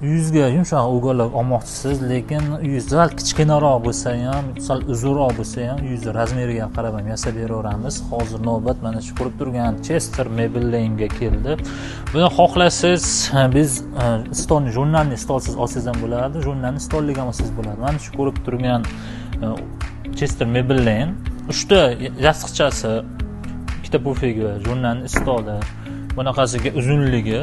Yuzga yumshoq уголок olmoqchisiz, lekin uyingiz sal kichkinaroq bo'lsa ham, sal uzunroq bo'lsa ham, uyingizni razmeriga qarab ham yasab beraveramiz. Hozir navbat mana shu ko'rib turgan Chester mebelga keldi. Buni xohlasangiz biz stolni, jurnalni stolsiz olsangiz ham bo'ladi, jurnalni stollik ham olsangiz bo'ladi. Mana shu ko'rib turgan Chester Mebel'in 3 ta yostiqchasi, ikkita pufigi, jurnalni stoli, bunaqasiga uzunligi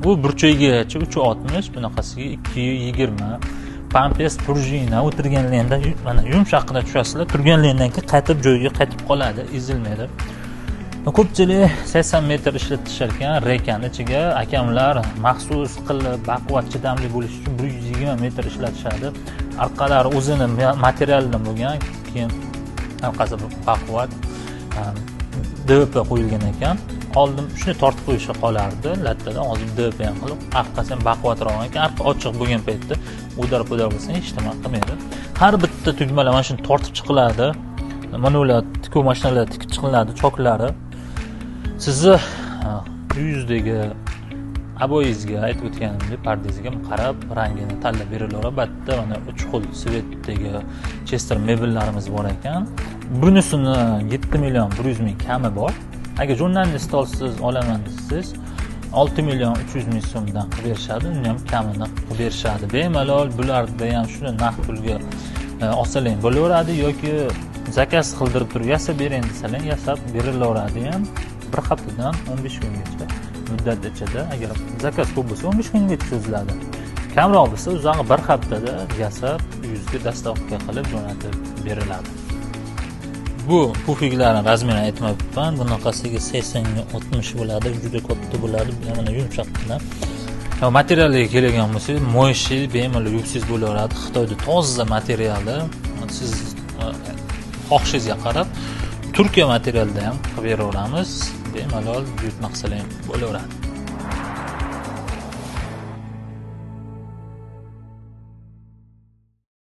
bu burchagigacha 3.60, bunaqasiga 2.20. Pampers prujina o'tirganlarida mana yumshoqqina tushasizlar, turganlaridan keyin qaytib joyiga qaytib qoladi, ezilmaydi. Ko'pchilik 80 metr ishlatishar ekan rekani ichiga. Akamlar maxsus qilib baquvvat chidamli bo'lishi uchun 120 metr ishlatishadi. Orqalari o'zini materialidan bo'lgan, keyin orqasi baquvvat DVP qo'yilgan ekan. Oldin shuni tortib qo'yishi qolardi lattadan, hozir DVP ham qilib orqasi ham baquvvatroq ekan. Orqa ochiq bo'lgan paytda udar-pudar bo'lsa hech nima qilmaydi. Har bitta tugmalar mana shuni tortib chiqiladi. Mana ular tikuv mashinalarida tikib chiqiladi choklari. Sizni uyingizdagi oboyingizga aytib o'tganimdek pardangizga qarab rangini tanlab berilaveradi. Albatta mana 3 xil svetdagi Chester mebellarimiz bor ekan. Bunisini 7 million 100 ming kami bor. Agar jurnalni stolsiz olaman desangiz 6 million 300 ming so'mdan qilib berishadi, uni ham kamini qilib berishadi. Bemalol bularda ham shuni naqd pulga olsalang bo'laveradi yoki zakaz qildirib turib yasab bering desalang yasab berilaveradi ham. Bir haftadan 15 kungacha muddat ichida, agar zakaz ko'p bo'lsa 15 kungacha cho'ziladi. Kamroq bo'lsa uzog'i bir haftada yasab yuzga dastavka qilib jo'natib beriladi. Bu pufiglarni razmerini aytmayapman. Bunaqasiga 80 ga 60 bo'ladi, juda katta bo'ladi, mana yumshoqqina. Materialga kelgan bo'lsangiz, moyshi bemalol yuvsangiz bo'laveradi. Xitoyda toza materiali, siz xohishingizga qarab Turkiya materialida ham qilib beraveramiz. Bemalol buyurtma qilsangiz ham bo'laveradi.